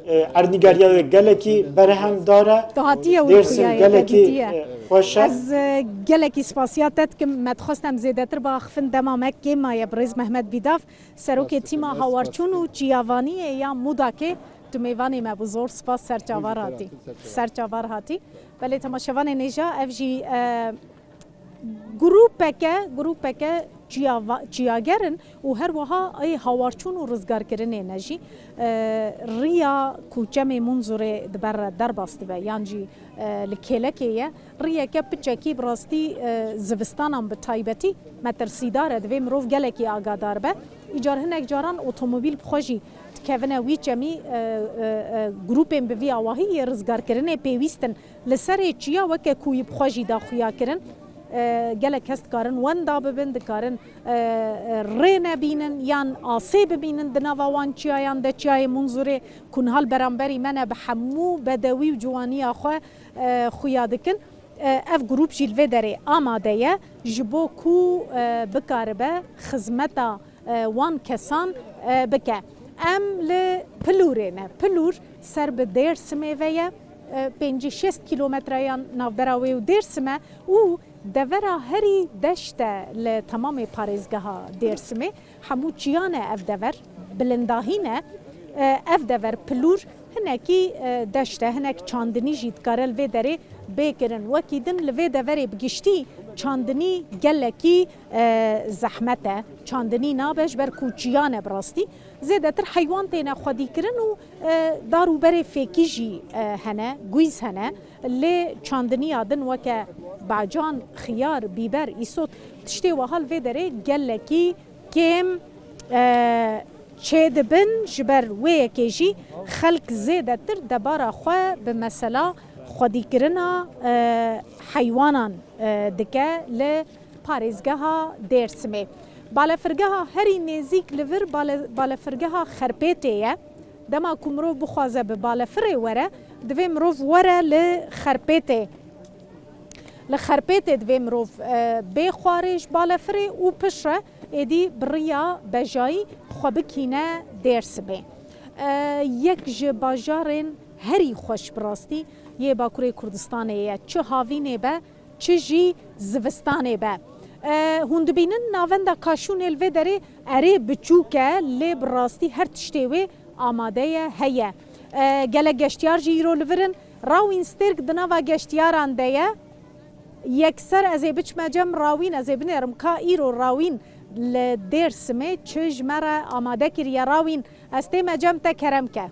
E, erdnîgariya wê gelekî berhemdar e. Dêrsim gelekî, e, xweş e. Ez, e, gelekî spasiya te dikim. Me dixwest em zêdetir biaxifin, dema me kêm maye, birêz Mehmet Bîdav, serokê tîma hawarçûn û çiyavaniyê ya Mudakê, tu mêvanê me bû. Zor spas, serçavar hatî. Serçavar hatî. Belê temaşevanên hêja, ev jî, e, grûpeke, grûpeke çiyava-, çiyager in û her wiha ê hawarçûn û rizgarkirinê ne jî, e, riya ku çemê Munzurê di ber re derbas dibe yan jî, e, li kêlekê ye. Riyeke piçekî bi rastî, e, zivistanan bi taybetî metirsîdar e, divê mirov gelekî agadar be. Îcar hinek caran otomobîl bi xwe jî dikevine wî çemî, e, e, e, grûpên bi vî awahî yê rizgarkirinê pêwîst in. Li serê çiya weke ku yî bi xwe jî da xuya kirin, e, gelek kes dikarin wenda bibin, dikarin, e, e, rê nebînin yan asê bibînin di nava wan çiyayan de, çiyayê Munzurê ku niha li beramberî me ne, bi hemû bedewî û ciwaniya xwe, e, xuya dikin. E, ev grûp jî li vê derê amade ye ji bo ku, e, bikaribe xizmeta e, wan kesan, e, bike. Em li Pilûrê ne. Pilûr ser bi Dêrsimê ve ye. E, pêncî şêst kîlometreyan navbera wê û Dêrsim e û devera herî deşt e li temamê parêzgeha Dêrsimê. Hemû çiyan e ev dever, bilindahî ne. E, ev dever Pilûr hinekî, e, deşt e, hinek çandinî jî dikare li vê derê bê kirin. Wekî din li vê deverê bi giştî çandinî gelekî, e, zehmet e. Çandinî nabe ji ber ku çiyan e bi rastî. Zêdetir heywan têne xwedîkirin û, e, dar û berê fêkî jî, e, hene, gûyz hene. Lê çandiniya din weke bacan, xiyar, bîber, îsot, tiştê wiha li vê derê gelekî kêm, e, çêdibin. Ji ber wê yekê jî xelk zêdetir debara xwe bi mesela xwedîkirina, e, heywanan, e, dike li parêzgeha Dêrsimê. Balefirgeha herî nêzîk li vir bale-, balefirgeha Xerpêtê ye. Dema ku mirov bixwaze bi balefirê were, divê mirov were li Xerpêtê. Li Xerpêtê divê mirov, e, bê xwarê ji balefirê û piştre êdî bi riya bejayî xwe bikîne Dêrsimê. E, yek ji bajarên herî xweş bi rastî yê Bakurê Kurdistanê ye. Çi havînê be, çi jî zivistanê be. E, hûn dibînin navenda Kaşûnê li vê derê erê biçûk e, lê bi rastî her tiştê wê amade ye, heye. E, gelek geştiyar jî îro li vir in. Rawîn Stêrk di nava geştiyaran de ye. Yekser ez ê biçime cem Rawîn, ez ê binêrim ka îro Rawîn li Dêrsimê çi ji me re amade kiriye. Rawîn, ez tême cem te, kerem ke.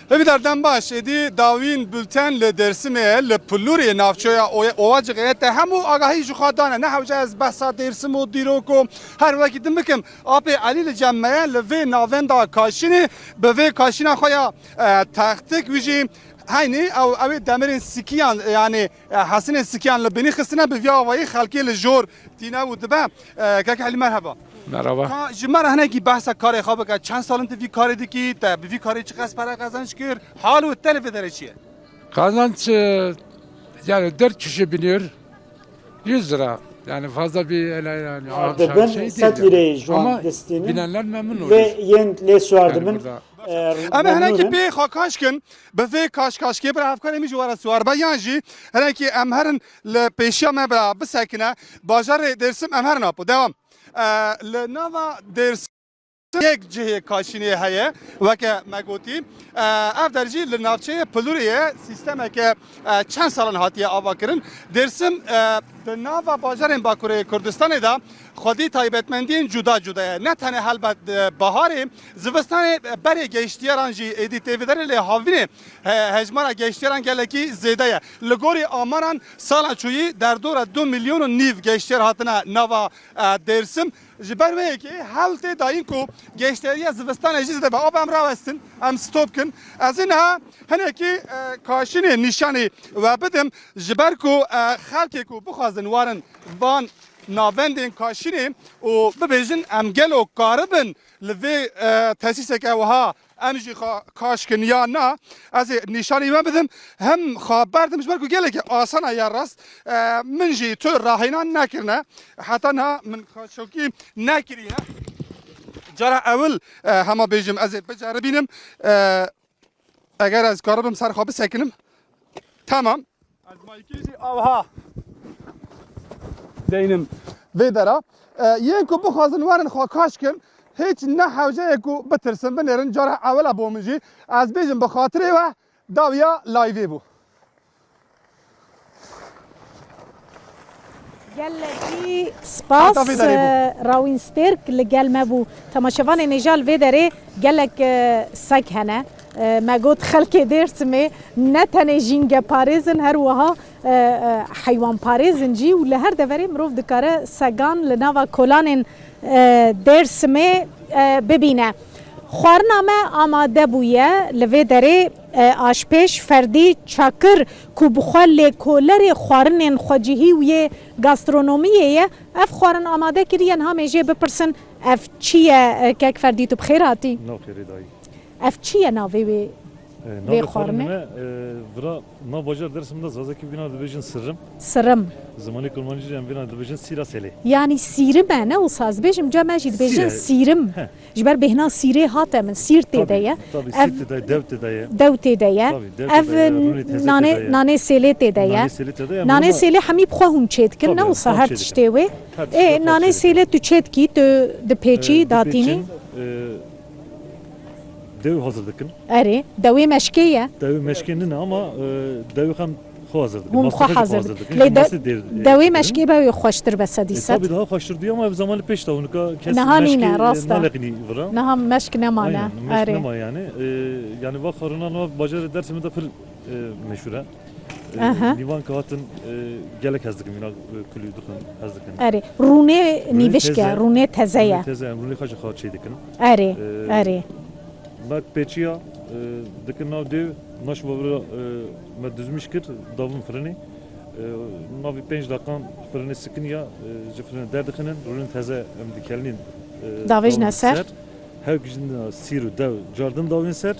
Hevîdar, dem baş. Êdî dawîn bulten li Dêrsimê ye, li Pilûrê, navçeya Oya-, Ovacixê ye. Te hemû agahî ji xwe dane. Ne hewce ez behsa Dêrsim û dîrok û her wekî din bikim. Apê Elî li cem me ye, li vê navenda Kaşînê, bi vê kaşîna xwe ya, e, textik, wî jî heynî ew, ew ê demirên sikiyan, yanî, e, hesinên sikiyan li binî xistine, bi vî awayî xelkê li jor tîne û dibe. E, Kek Elî, merheba. Merhaba. Ka ji me re hinekî behsa karê xwe bike. Çend sal in tu vî karê dikî? Te bi vî karê çiqas pere qezenç kir? Hal û te li vê derê çi ye? Qazanç, e, Yani dört kişi biniyor, yüz lira. Yani fazla bir öyle yani Dibin şey değil sed yani. Lireyê ji wan Ama distînin. Binenler memnun oluyor. Lê yên lê siwar Yani dibin, burada. E, Em ê hinekî memnûn in. Pê xwe kaş kin, bi vê kaşkaşkê bira hevkarê min jî were siwar be, yan jî hinekî em herin li pêşiya me bira bisekine, bajarê Dêrsim em herin apo. Dewam. E, li nava Dêrsim yek cihê kaşînê heye, weke me gotî. E, ev der jî li navçeyê Pilûrê ye, sîstemeke, e, çend salan hatiye avakirin. Dêrsim, e, di nava bajarên Bakurê Kurdistanê de xwedî taybetmendiyên cuda cuda ye. Ne tenê helbet, e, baharê, zivistanê, e, berê geştiyaran jî êdî tê vê derê lê havînê, he-, hejmara geştiyaran gelekî zêde ye. Li gorî amaran sala çûyî derdora du milyon û nîv geştiyar hatine nava, e, Dêrsim. Ji ber wê yekê hewl tê dayîn ku geştiyariya zivistanê jî zêde be. Ava em rawestin, em stop kin. Ez ê niha hinekî, e, kaşînê nîşanî we bidim. Ji ber ku, e, xelkê ku bixwazin warin van navendên kaşînê û bibêjin em gelo karibin li vê, e, tesîseke wiha em jî xwe kaş kin ya na, ez ê nîşanî we bidim. Hem xwe berdim ji ber ku gelekî asan e ya rast. E, min jî tu rahîna nekirine. Heta niha min xwe şewkî nekiriye. Cara ewil, e, hema bêjim ez ê biceribînim. E, eger ez karibim ser xwe bisekinim. Tamam. Ez maykê jî avha deynim vê dera. E, yên ku bixwazin werin xwe kaş kin, hiç ne hewce ye ku bitirsin, binêrin. Cara ewil e bo min jî. Ez bêjim bi xatirê we dawiya layvê bû. Gelekî spas, Heta vê derê bû. e, Rawîn Stêrk li gel me bû. Temaşevanên hêja li vê derê gelek, e, seg hene. E, me got xelkê Dêrsimê ne tenê jîngeparêz in, her wiha, e, e, heywanparêz in jî û li her deverê mirov dikare segan li nava kolanên, e, Dêrsimê, e, bibîne. Xwarina me amade bûye li vê derê, e, aşpêj Ferdî Çakir ku bi xwe lêkolerê xwarinên xwecihî û yê gastronomiyê ye, ev xwarin amade kiriye, niha em ê jê bipirsin, ev çi ye, e, kek Ferdî, tu bi xêr hatî? Nav xêrê dayî. Ev çi ye navê wê, E, vê navê xwarinê? Xwarinê me, e, vira nav bajar Dêrsim de zazakî vîna dibêjin sirim. Sirim. Zimanê kurmancî jî em vîna dibêjin sîra selê. Yanî sîrim e, ne wisa ez bêjim, ca me jî dibêjin Sîr e. Sîrim. He. Ji ber bêhna sîrê hate min, sîr tê de Tabî, ye. tabî, Ev sîr tê de ye, dew tê de ye. Dew tê de ye. Tabî, dew tê de ye, rûnê teze tê de ye. Ev nanê, nanê sêlê tê de ye. Nanê sêlê tê de ye. Nanê Ama sêlê hemî bi xwe hûn çêdikin, Tabî, ne wisa xwe her çêdikin. Tiştê wê. Her tişt Ê, xwe nanê çêdikin. Sêlê tu çêdikî, tu dipêçî, Ee, datînî? Dipêçin, ee, dew hazir dikin. Erê, dewê meşkê ye? Dewê meşkê nine ama, ee, dewê xem xwe hazir dikin. Hûn xwe hazir dikin. Lê de-, dewê meşkê be wê xweştir be sedî sed. E, tabî daha xweştir diye ama ev zamanı pêş de hûn ka kes Niha nîne, rast e. Naleqînî vira. Niha meşk nemane. Aynen, meşk nema yani. Ee, yani va xwarina nava bajarê Dêrsimê de pir, ee, meşhur e. Ee, Aha. Nîvan ke hatin, ee, gelek hez dikin, mîna, ee, kulî dixin, hez dikin. Erê, rûnê nîvişk e, rûnê teze ye. Rûnê teze ye, rûnê xwe ji xwe çê dikin. Erê, Ee, erê. Me pêçiya, e, dikin nav dê, naş bavira, e, me dizmîş kir, davin firinê. E, navî pênc deqan firinê sikiniya, e, ji firinê derdixinin, rûnên teze em dikelînin, e, Davêjne davin ser. Her gijin sîr û dew cardin davên ser,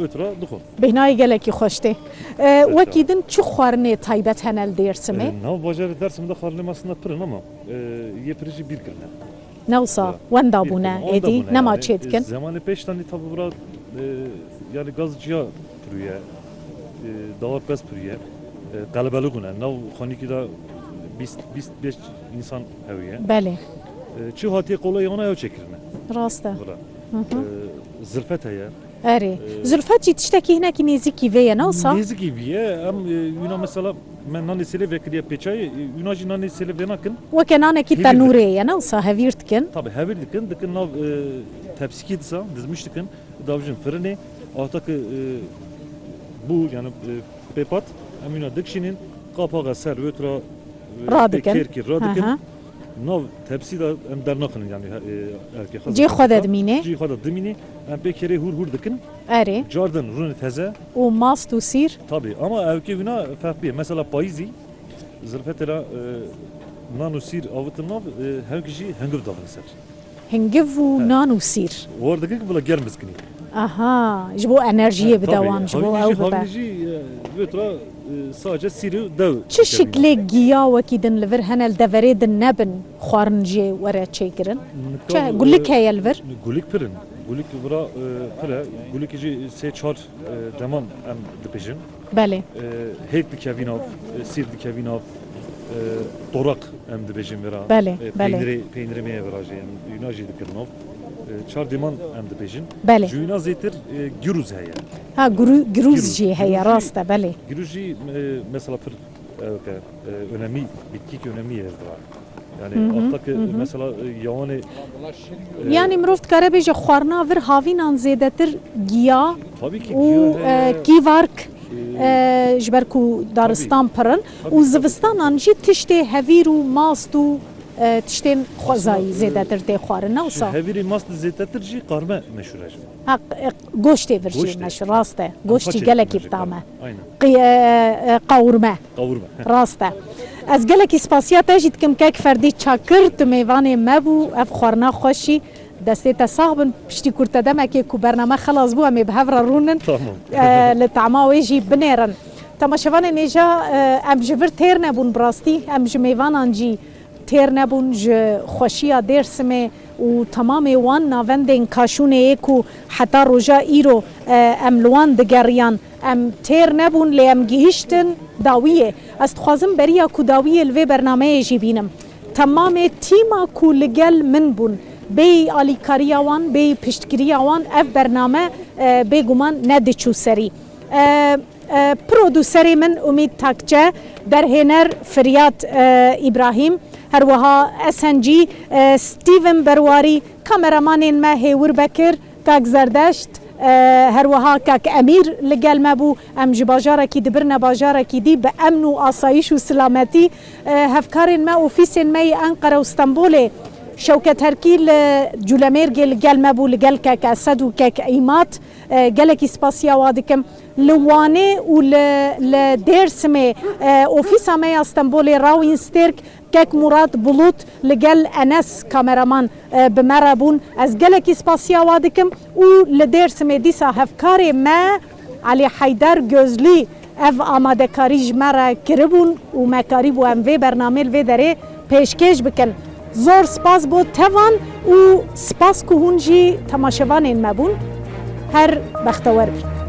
otra dixwin. Bêhnayê gelekî xweş tê. E, Pêşa. Wekî din çi xwarinê taybet hene li Dêrsimê? E, nav bajarê Dêrsimê de xwarinê me aslında pir in ama, e, yê pirî jî bîr kirine. Ne wisa Ya, wenda bûne, wenda êdî bûne nema yani. Çêdikin. Zemanê pêş de nî tabi bira, e, yani gaz ciya pirûye, e, dawar pez pirûye, e, qelebelûk bûne. Nav xanîkî de bîst, bîst beş insan hewiye. Belê. E, çi hatiye kolay yana ew çêkirine. Rast e. Bira. Hı hı. E, zilfet heye. Erê. Ee, Zilfet jî tiştekî hinekî nêzîkî vê ye, ne wisa? Nêzîkî vê ye. Em, e, wîna mesela me nanê sêlê vekiriye pêçayê, e, wîna jî nanê sêlê vê nakin. Weke nanekî Hêvî tenûrê ye, ne wisa? Hevîr dikin. Tabi hevîr dikin, dikin nav, e, tepsîkî disa, dizmiş dikin, davijin firinê. Ahta ki, e, bû, yani, e, pêpat, em wîna dikişînin, qapaxa ser, wê tura, e, Radikin. Pê kêrkî radikin. Aha. Nav tepsî de em dernaxin, yani, e, erkê xwe Cê xwe de dimîne. Cê xwe de dimîne. Em pê kêrê hûr hûr dikin. Erê. Cardin rûnê teze. Û mast û sîr. Tabii, ama evkê wîna ferq bîye. Mesela payîzî, zilfetê re, e, nan û sîr avitin nav, e, hevkî jî hingiv davin ser. Hingiv û He. Nan û sîr. War dikin ki bila germ bizkinî. Aha, ji bo enerjiyê He, bide tabii. Wan, ji bo Havînî ew jî, bibe. Havînî jî, e, vê tura, e, Sadece sîr û dew Çi dikevîne. Şiklê giya wekî din li vir hene, li deverê din nebin, xwarin jê were çêkirin? Nika, Çi, gulik e, heye li vir? Gulik pir in. Gulik vira, e, pir e. Gulik jî sê çar, e, deman em dibêjin. Belê. E, hêk dikevîn av, e, sîr dikevîn av, e, toraq em dibêjin vira. Belê, E, belê. Peynirê, peynirê me ye vira jî, em wîna jî dikirin av. E, çar deman em dibêjin. Belê. Ji wîna zêtir, e, girûz heye. Ha, girû-, girûz Girûz. jî heye, Girûz jî rast e, belê. Girûz jî, e, mesela pir, e, ke, e, önemli, bitkî ki önemli ye vira. Yani Hı hı, hatta ki hı hı. mesela, e, yawanê, e, Yani mirov dikare bêje xwarina vir havînan zêdetir giya Tabii ki û, giya e, heye. Kîvark, e, ji ber ku daristan pir in Tabii, û tabii, zivistanan tabii. jî tiştê hevîr û mast û, e, tiştên xwezayî Aslında, e, zêdetir tê xwarin, ne wisa? Hevîrê mast zêdetir jî qarme meşhur e. Ha, e, goştê vir jî Goştê. Meşhur, rast e. Em Goştî xaçê gelekî dikin bi tam e. Aynen. Qî-, e, e, qawurme. Qawurme. Rast e. Ez gelekî spasiya te jî dikim kek Ferdî Çakir, tu mêvanê me bû, ev xwarina xweşî. Destê te sax bin, piştî ku te demekê ku bername xelas bû, em ê bi hev re rûnin. Tamam. E, li tama wê jî binêrin. Temaşevanên hêja, e, em ji vir têr nebûn bi rastî, em ji mêvanan jî têr nebûn, ji xweşiya Dêrsimê û temamê wan navendên kaşûnê yê ku heta roja îro, e, em li wan digeriyan, em têr nebûn, lê em gihiştin dawiyê. Ez dixwazim beriya ku dawiyê li vê bernameyê jî bînim. Temamê tîma ku li gel min bûn, bêyî alîkariya wan, bêyî piştgiriya wan, ev bername, e, bêguman nediçû serî. E, e, Prodûserê min Umît Takçe, derhêner Firyat, e, Îbrahîm, her wiha S N G, e, Steven Berwarî, kameramanên me Hêwir Bekir, Kak Zerdeşt, e, her wiha Kak Emîr li gel me bû. Em ji bajarekî dibirine bajarekî dî bi emn û asayîş û silametî. E, hevkarên me, ofîsên me yê Enqere û Stenbolê, Şewket Herkî li Cûlemêrgê li gel me bû, li gel Kek Esed û Kek Îmat. E, gelekî spasiya wa dikim. Li Wanê û li, li Dêrsimê, e, ofîsa me ya Stenbolê Rawîn Stêrk, Kek Murat Bulut li gel Enes kameraman, e, bi me re bûn. Ez gelekî spasiya wa dikim û li Dêrsimê dîsa hevkarê me Elî Heyder Gözlî ev amadekarî ji me re kiribûn û me karîbû em vê bernamê li vê derê pêşkêş bikin. Zor spas bo tevan û spas ku hûn jî temaşevanên me bûn. Her bextewer bin.